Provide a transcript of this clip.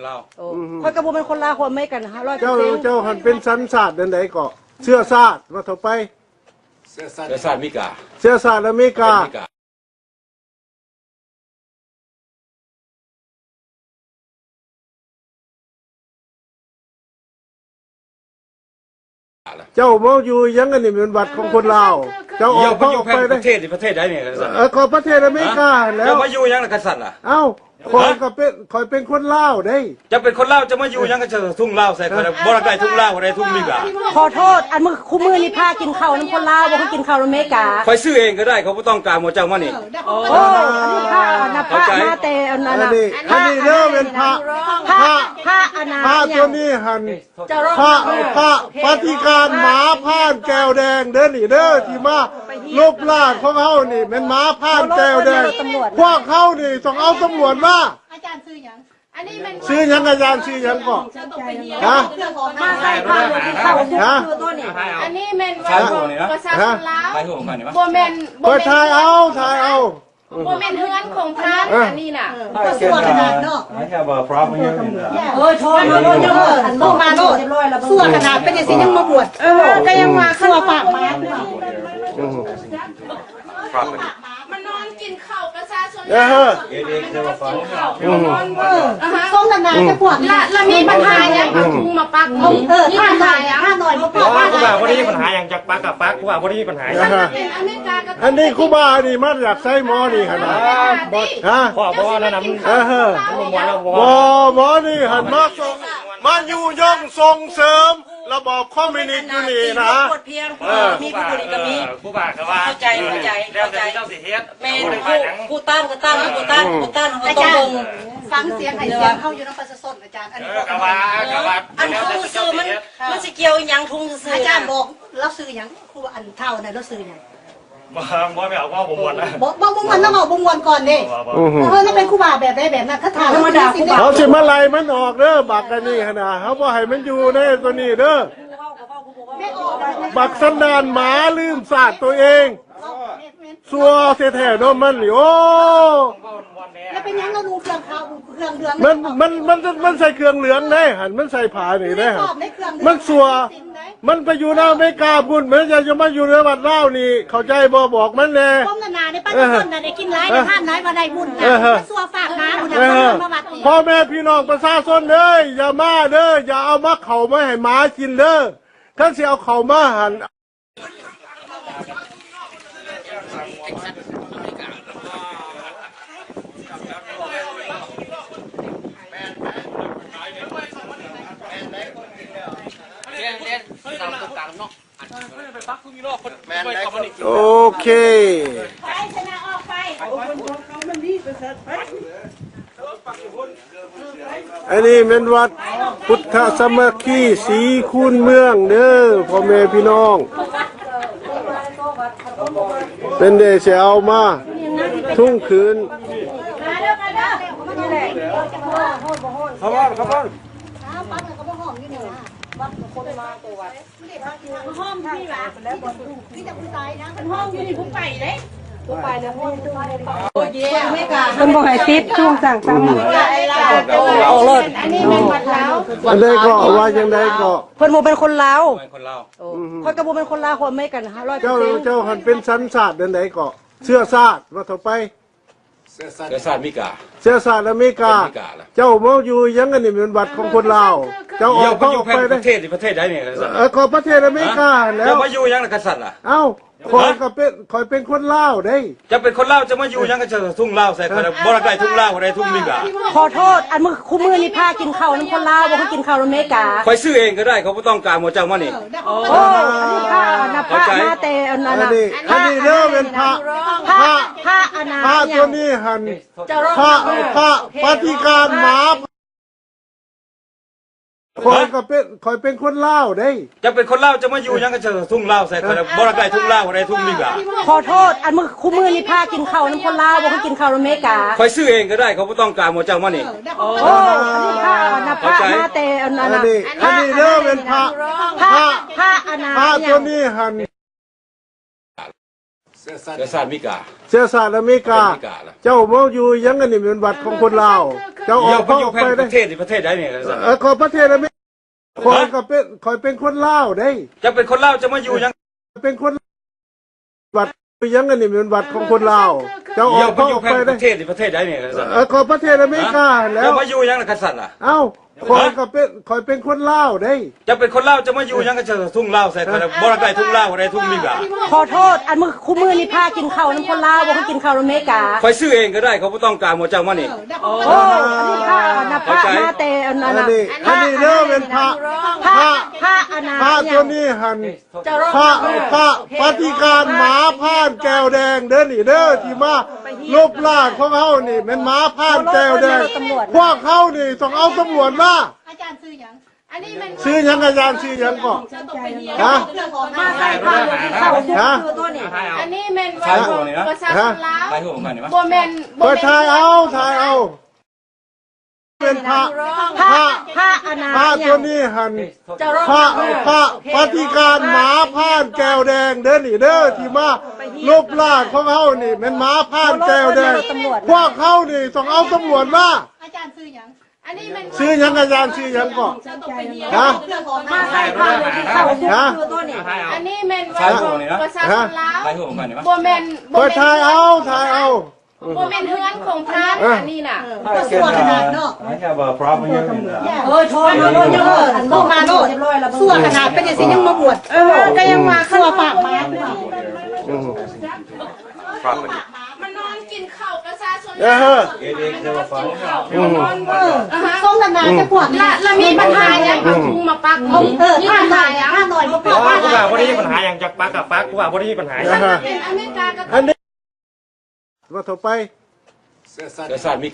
ລາວ ໂອ້ ອືມ ຂ້ອຍກໍບໍ່ແມ່ນຄົນລາວ ຂ້ອຍອາເມລິກັນຫ້າຮ້ອຍເປີເຊັນ ເຈົ້າ ເຈົ້າຫັ້ນເປັນສັນຊາດອັນໃດເກາະ? ເຊື້ອຊາດວ່າເທົ່າໄປ ເຊື້ອຊາດອາເມລິກາ ເຊື້ອຊາດອາເມລິກາ ເຈົ້າມາຢູ່ຫຍັງ? ອັນນີ້ແມ່ນບັດຂອງຄົນລາວ ເຈົ້າອອກ ເຈົ້າມາຢູ່ ເຈົ້າອອກໄປ ປະເທດ ປະເທດໃດນີ້? ເອີ ກໍປະເທດອາເມລິກາຫັ້ນແຫຼ້ວ ເຈົ້າມາຢູ່ຫຍັງລະກະສັດລະ? ເອົ້າ ຂ້ອຍກໍເປັນ ຂ້ອຍເປັນຄົນລາວເດ້. ເຈົ້າເປັນຄົນລາວ ເຈົ້າມາຢູ່ຫຍັງກັບທຸງລາວໃສ່? ຂ້ອຍບໍ່ຢາກໄດ້ທຸງລາວ ຂ້ອຍໄດ້ທຸງອາເມລິກາ. ຂໍໂທດ ອັນມື້ ຄູ່ມື້ນີ້ພາກິນເຂົ້ານຳຄົນລາວ ບໍ່ຄືກິນເຂົ້ານຳອາເມລິກາ. ຂ້ອຍຊື້ເອງກໍໄດ້ ຂ້ອຍບໍ່ຕ້ອງການໝູ່ເຈົ້າມານີ້. ໂອ້ ອັນນີ້ພະ ອັນນັ້ນພະມາແຕ່ອັນນັ້ນນະ ອັນນີ້ເດີແມ່ນພະ ພະ ພະອັນນັ້ນ ພະຕົວນີ້ຫັ້ນ ພະ ພະປະຕິການໝາຜ່ານແກວແດງເດີນີ້ເດີ ທີ່ມາລົບລ້າງຂອງເຮົານີ້ແມ່ນໝາຜ່ານແກວແດງ. ພວກເຮົານີ້ຕ້ອງເອົາຕຳຫຼວດມາ. ອາຈານຊື່ຫຍັງ? ອັນນີ້ແມ່ນ ຊື່ຫຍັງ? ອາຈານຊື່ຫຍັງເກາະ? ຮະ? ມາໃສ່ຜ້າໂດຍທີ່ເຂົ້າ ຮະ? ອັນນີ້ແມ່ນວ່າປະຊາຊົນລາວ ບໍ່ແມ່ນ ບໍ່ແມ່ນ ຂ້ອຍຖ່າຍເອົາ ຖ່າຍເອົາ ບໍ່ແມ່ນເຮືອນຂອງທ່ານ ອັນນີ້ນະ. ເອີ ຊົ່ວຂະໜາດເນາະ I have a problem here. ເອີ ໂທມາໂລດ ໂທມາໂລດ ຊົ່ວຂະໜາດ ເປັນຈັ່ງຊີ້ຍັງມາບວດ ເອີ ກໍຍັງວ່າ ຊົ່ວປາກໝາ ມານອນກິນເຂົ້າປະຊາຊົນ ເອີ ເອີ ສົມນ້ຳໜ້າຈະພວກ ລະ ລະມີບັນຫາຫຍັງ? ເອົາທຸງມາປັກ ເອີ ມີບັນຫາຫຍັງ? ຫາໜ້ອຍມາປັກ ບໍ່ ຄູບາບໍ່ໄດ້ມີບັນຫາຫຍັງ ຈັກປັກກໍປັກ ຄູບາບໍ່ໄດ້ມີບັນຫາຫຍັງ. ອັນນີ້ຄູບານີ້ມາຈາກໃສ? ໝໍນີ້ຫັ້ນນະ ຮະ? ພໍ່ບໍ່ວ່ານັ້ນນະ ເອີ ບໍ່ ໝໍນີ້ຫັ້ນມາ ມາຍຸຍົງສົ່ງເສີມລະບອບຄອມມິວນິດຢູ່ນີ້ນະ. ເອີ ມີຜູ້ບໍ່ດີກໍມີ ຄູບາກໍວ່າ ເຂົ້າໃຈ ເຂົ້າໃຈ ແລ້ວແຕ່ເຈົ້າຊິເຮັດ ແມ່ນ ຜູ້ຕ້ານກໍຕ້ານ ຜູ້ຕ້ານ ຜູ້ຕ້ານ ອາຈານ ເຮົາຕ້ອງເບິ່ງ ຟັງສຽງ ໃຫ້ສຽງເຮົາຢູ່ນຳປະຊາຊົນ. ອາຈານ ອັນນີ້ ເອີ ກໍວ່າ ກໍວ່າ ອັນທຸງຊື່ມັນ ມັນຊິກ່ຽວອີ່ຫຍັງ? ທຸງຊື່ ອາຈານບອກລາວຊື່ຫຍັງ? ຄູ ອັນທ້າວນັ້ນລາວຊື່ຫຍັງ? ບໍ່ ບໍ່ແມ່ນ ເວົ້າບໍ່ມ່ວນນະ ບໍ່ ເວົ້າບໍ່ມ່ວນ ລາວເວົ້າບໍ່ມ່ວນກ່ອນເດ້. ເອີ ລາວເປັນຄູບາແບບໃດແບບນັ້ນ ຄາຖາ ທຳມະດາ ຄູບາ ເຮົາຊິມາໄລ່ມັນອອກເດີ ບັກອັນນີ້ຫັ້ນນະ ເຮົາບໍ່ໃຫ້ມັນຢູ່ໃນຕົວນີ້ເດີ. ບັກສັນດານໝາ ລືມຊາດຕົວເອງ ຊົ່ວແທ້ໆເນາະມັນນີ້ ໂອ້. ແລ້ວເປັນຫຍັງລາວນຸ່ງເຄື່ອງຂາວ ນຸ່ງເຄື່ອງເຫຼືອງ? ມັນ ມັນ ມັນ ມັນໃສ່ເຄື່ອງເຫຼືອງເດ້ຫັ້ນ ມັນໃສ່ຜ້ານີ້ເດ້ຫັ້ນ ມັນຊົ່ວ. ມັນໄປຢູ່ໃນອາເມລິກາພຸ້ນ ມັນຢ່າ ຢ່າມາຢູ່ໃນວັດລາວນີ້ ເຂົ້າໃຈບໍ່? ບອກມັນແດ່. ຄວາມໜ້າໃນປະຊາຊົນນະ ໄດ້ກິນຫຼາຍ ໄດ້ທານຫຼາຍ ບໍ່ໄດ້ບຸນນະ ເອີ ມາຊົ່ວຟາກໝາພຸ້ນນະ ເອີ ມາວັດນີ້. ພໍ່ແມ່ພີ່ນ້ອງປະຊາຊົນເອີຍ ຢ່າມາເດີ ຢ່າເອົາມາເຂົ້າມາໃຫ້ໝາກິນເດີ. ຄັນຊິເອົາເຂົ້າມາຫັ້ນ ໂອເຄ ອັນນີ້ແມ່ນວັດພຸດທະສາມັກຄີສີຄູນເມືອງເດີ ພໍ່ແມ່ພີ່ນ້ອງ. ເປັນເດຊິເອົາມາທຸງຄືນ ເພິ່ນບໍ່ໃຫ້ຕິດ ຊ່ວງສ້າງສຳ ອອກໂລດ. ອັນໃດເກາະ ວ່າຈັ່ງໃດເກາະ? ເພິ່ນບໍ່ແມ່ນຄົນລາວ ບໍ່ແມ່ນຄົນລາວ. ໂອ້ ຂ້ອຍກໍບໍ່ແມ່ນຄົນລາວ ຂ້ອຍອາເມລິກັນຫ້າຮ້ອຍເປີເຊັນ. ເຈົ້າ ເຈົ້າຫັ້ນເປັນສັນຊາດອັນໃດເກາະ? ເຊື້ອຊາດວ່າເທົ່າໄປ ເຊື້ອຊາດອາເມລິກາ ເຊື້ອຊາດອາເມລິກາ. ເຈົ້າມາຢູ່ຫຍັງ? ອັນນີ້ແມ່ນບັດຂອງຄົນລາວ ເຈົ້າອອກ ເຈົ້າອອກໄປເດ້. ປະເທດ ປະເທດໃດນີ້? ເອີ ກໍປະເທດອາເມລິກາຫັ້ນແຫຼ້ວ. ເຈົ້າມາຢູ່ຫຍັງລະກະສັດລະ? ເອົ້າ ຂ້ອຍກໍເປັນ ຂ້ອຍເປັນຄົນລາວເດ້. ເຈົ້າເປັນຄົນລາວ ເຈົ້າມາຢູ່ຫຍັງກັບທຸງລາວໃສ່? ຂ້ອຍບໍ່ຢາກໄດ້ທຸງລາວ ຂ້ອຍໄດ້ທຸງອາເມລິກາ. ຂໍໂທດ ອັນມື້ ຄູ່ມື້ນີ້ພາກິນເຂົ້ານຳຄົນລາວ ບໍ່ຄືກິນເຂົ້ານຳອາເມລິກາ. ຂ້ອຍຊື້ເອງກໍໄດ້ ຂ້ອຍບໍ່ຕ້ອງການໝູ່ເຈົ້າມານີ້. ໂອ້ ອັນນີ້ພະ ອັນນັ້ນພະມາແຕ່ອັນນັ້ນນະ ອັນນີ້ເດີແມ່ນພະ ພະ ພະອັນນັ້ນ ພະຕົວນີ້ຫັ້ນ ພະ ພະປະຕິການໝາ. ຂ້ອຍກໍເປັນ ຂ້ອຍເປັນຄົນລາວເດ້. ເຈົ້າເປັນຄົນລາວ ເຈົ້າມາຢູ່ຫຍັງກັບທຸງລາວໃສ່? ຂ້ອຍບໍ່ຢາກໄດ້ທຸງລາວ ຂ້ອຍໄດ້ທຸງອາເມລິກາ. ຂໍໂທດ ອັນມື້ ຄູ່ມື້ນີ້ພາກິນເຂົ້ານຳຄົນລາວ ບໍ່ຄືກິນເຂົ້ານຳອາເມລິກາ. ຂ້ອຍຊື້ເອງກໍໄດ້ ຂ້ອຍບໍ່ຕ້ອງການໝູ່ເຈົ້າມານີ້. ໂອ້ ອັນນີ້ພະ ອັນນັ້ນພະມາແຕ່ອັນນັ້ນນະ ອັນນີ້ເດີແມ່ນພະ ພະ ພະອັນນັ້ນ ພະຕົວນີ້ຫັ້ນ. ເຊື້ອຊາດອາເມລິກາ ເຊື້ອຊາດອາເມລິກາ ເຈົ້າມາຢູ່ຫຍັງ? ອັນນີ້ແມ່ນວັດຂອງຄົນລາວ ເຈົ້າອອກ ເຈົ້າໄປຢູ່ປະເທດ ປະເທດໃດນີ້? ເອີ ຂໍປະເທດອາເມລິກາ ຂ້ອຍກໍເປັນ ຂ້ອຍເປັນຄົນລາວເດ້. ເຈົ້າເປັນຄົນລາວ ເຈົ້າມາຢູ່ຫຍັງ? ເປັນຄົນ ວັດຫຍັງ? ອັນນີ້ແມ່ນວັດຂອງຄົນລາວ ເຈົ້າອອກ ເຈົ້າຢູ່ປະເທດ ປະເທດໃດນີ້? ເອີ ຂໍປະເທດອາເມລິກາຫັ້ນແຫຼ້ວ. ເຈົ້າມາຢູ່ຫຍັງລະຄັນຊັ້ນລະ? ເອົ້າ ຂ້ອຍກໍເປັນ ຂ້ອຍເປັນຄົນລາວເດ້. ເຈົ້າເປັນຄົນລາວ ເຈົ້າມາຢູ່ຫຍັງກັບທຸງລາວໃສ່? ຂ້ອຍບໍ່ໄດ້ໄດ້ທຸງລາວ ໄດ້ທຸງອາເມລິກາ. ຂໍໂທດ ອັນມື້ ຄູ່ມື້ນີ້ພະກິນເຂົ້ານຳຄົນລາວ ບໍ່ຄືກິນເຂົ້ານຳອາເມລິກາ. ຂ້ອຍຊື້ເອງກໍໄດ້ ຂ້ອຍບໍ່ຕ້ອງການໝູ່ເຈົ້າມານີ້. ໂອ້ ອັນນີ້ພະ ອັນນັ້ນພະມາແຕ່ອັນນັ້ນ ອັນນີ້ ອັນນີ້ເດີ ແມ່ນພະ ພະ ພະ ພະອັນນັ້ນ ພະຕົວນີ້ຫັ້ນ ພະ ພະປະຕິການໝາຜ່ານແກວແດງເດີນີ້ເດີ ທີ່ມາລົບລ້າງຂອງເຮົານີ້ ແມ່ນໝາຜ່ານແກວແດງ. ພວກເຮົານີ້ຕ້ອງເອົາຕຳຫຼວດມາ. ອາຈານຊື່ຫຍັງ? ອັນນີ້ແມ່ນ ຊື່ຫຍັງ? ອາຈານຊື່ຫຍັງກໍ? ຮະ? ຮະ? ອັນນີ້ແມ່ນວັດຂອງປະຊາຊົນລາວ ບໍ່ແມ່ນ ບໍ່ແມ່ນ ຂ້ອຍຖ່າຍເອົາ ຖ່າຍເອົາ. ແມ່ນພະ ພະ ພະອັນນັ້ນ ພະຕົວນີ້ຫັ້ນ ພະ ພະປະຕິການໝາຜ່ານແກວແດງເດີນີ້ເດີ ທີ່ມາລົບລ້າງຂອງເຮົານີ້ ແມ່ນໝາຜ່ານແກວແດງ. ພວກເຮົານີ້ຕ້ອງເອົາຕຳຫຼວດມາ. ອາຈານຊື່ຫຍັງ? ອັນນີ້ແມ່ນ ຊື່ຫຍັງ? ອາຈານຊື່ຫຍັງກໍ? ຮະ? ຮະ? ອັນນີ້ແມ່ນວັດຂອງປະຊາຊົນລາວ ບໍ່ແມ່ນ ບໍ່ແມ່ນ ຂ້ອຍຖ່າຍເອົາ ຖ່າຍເອົາ. ບໍ່ແມ່ນເຮືອນຂອງທ່ານ ເອີ ອັນນີ້ນະ. ເອີ ຊົ່ວຂະໜາດເນາະ. I have a problem here. ເອີ ໂທມາໂລດ ໂທມາໂລດ ຊົ່ວຂະໜາດ ເປັນຈັ່ງຊີ້ຍັງມາບວດ. ເອີ ກໍຍັງວ່າຊົ່ວປາກໝາ. ມານອນກິນເຂົ້າປະຊາຊົນ ເອີ ເອີ ສົມນ້ຳໜ້າຈະພວກນີ້ ລະມີບັນຫາຫຍັງ? ເອົາທຸງມາປັກ ເອີ ມີບັນຫາຫຍັງ? ຂ້ານ້ອຍ ຂ້ານ້ອຍ ບໍ່ ກູວ່າບໍ່ໄດ້ມີບັນຫາຫຍັງ ຈັກປັກກໍປັກ ກູວ່າບໍ່ໄດ້ມີບັນຫາຫຍັງ. ເປັນອາເມລິກາກໍ ອັນນີ້ ວ່າເທົ່າໄປ ເຊື້ອຊາດມີ